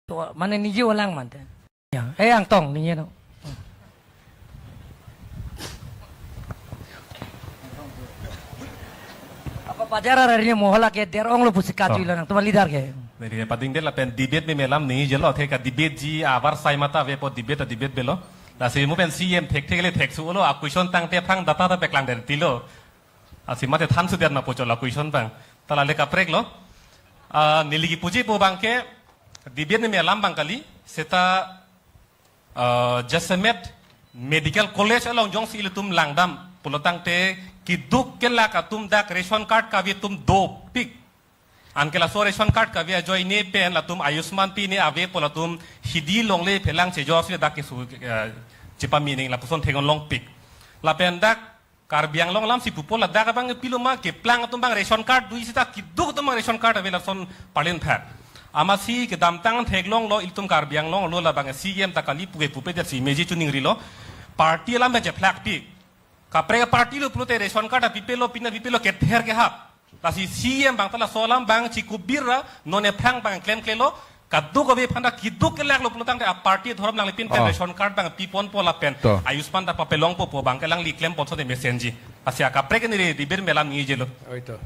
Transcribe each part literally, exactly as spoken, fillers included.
To, mane ningje olang mante. Ya, eh, Angtong, ningje non. Apa pajar hari ini mohon lagi der ong lo pusi kaju Oh. ilang, teman leader ke. Neli padingdet lapen debate meme alam ningjelo, thek a-debate ji avarsai mata avepo debate a-debate avelo. Lasi mo pen C M thekthek le theksu lo, a-question tangte aphrang data ta paklangdet tilo. Lasi mate than sudet ma pu chot la question abang. Ta la le kaprek lo. Ah, neli kipuji pu abang ke debate meme alam abang kali. Seta, ah, Jasemet Medical College along jongsi ilitum langdam pulo tangte keduk kelak atum dak ration card kave atum dopik. Anke laso ration card kave ajoine pen latum Ayushman Bharat ne avepo, latum hidi longle phelang chejor si dak keso, eh, chepame nang lapuson theklongpik. Lapen dak Karbi Anglong alam si pupo, ladak abang pilo ma keplang atum abang ration card do-ik seta keduk atum abang ration card ave lason parlin phak. Amatsi kedamtang theklonglo ilitum Karbi Anglong lo, labang C M ta kali puke pupedet si meji chuning rilo. Party alam abang chephlakpik. Kaprek party lo pulote ration card apipelo, pine apipelo kether kehap. Lasi C M abang ta laso alam abang chikubir ra, non ephrang abang klemklelo, kaduk ave aphan ta keduk kelak lo pulo tangte a-party dhorom langle pin pen Oh. ration card abang piponpo lapen. To. Ayushman ta papelongpo pu abang ke alangli klemponso de mesenji. Lasi akaprek neli debate meme alam ningjelo. Oi to.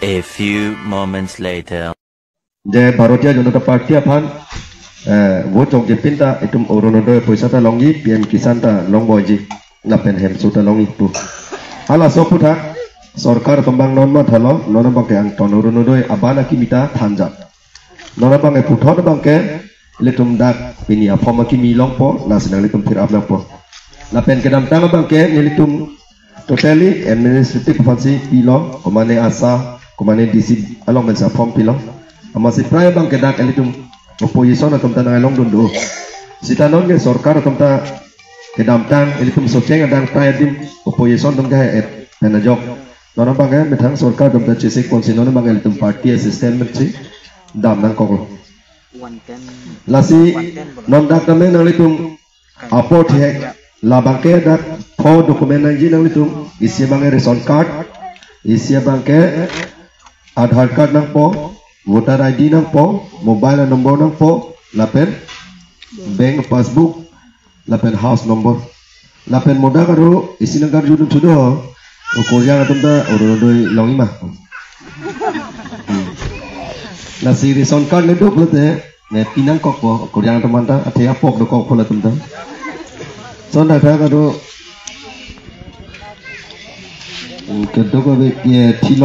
A few moments later. Je Bharatiya Janata Party aphan, eh, vote chokjepin ta itum Orunodoi poisa ta longji, P M Kisan ta longboiji, lapen hemso ta longji pu. Halaso aphuthak sorkar atum abang non mathalo, non abang ke Angtong Orunodoi abana kimi ta thanjak. Non abang ke puthot abang ke ilitum dak pini a-form akimi longpo, lasi nanglitum fill up nangpo. Lapen kedamtang abang ke nelitum totally administrative aphansi pilo, komane ASHA, komane D C along pensi a-form pilo. Amatsi prai abang ke dak ilitum opposition atum ta nanglongdun do. Seta non ke sorkar atum ta kedamtang ilitum socheng adang prai adim opposition atum ke et pen ajok. Non abang ke methang sorkar atum ta chesik ponsi non abang ke ilitum party assistant mensi dam nangkoklo. Lasi non dak tame nanglitum apor thihek, labang ke dak pho document nangji nanglitum, isi abang ke ration card, isi abang ke Aadhaar card nangpo, voter I D nangpo, mobile number nangpo, lapen bank passbook, lapen house number. Lapen modak aro isi nangkarjudun sudo, o Korean atum ta Orunodoi longji ma. Hmm. Lasi ration card le do pulote, ne pi nangkokpo, Korean atum anta, athe apok dokokpo latum ta. Lason thakthak aro, hmm, keduk ave, ye, thilo.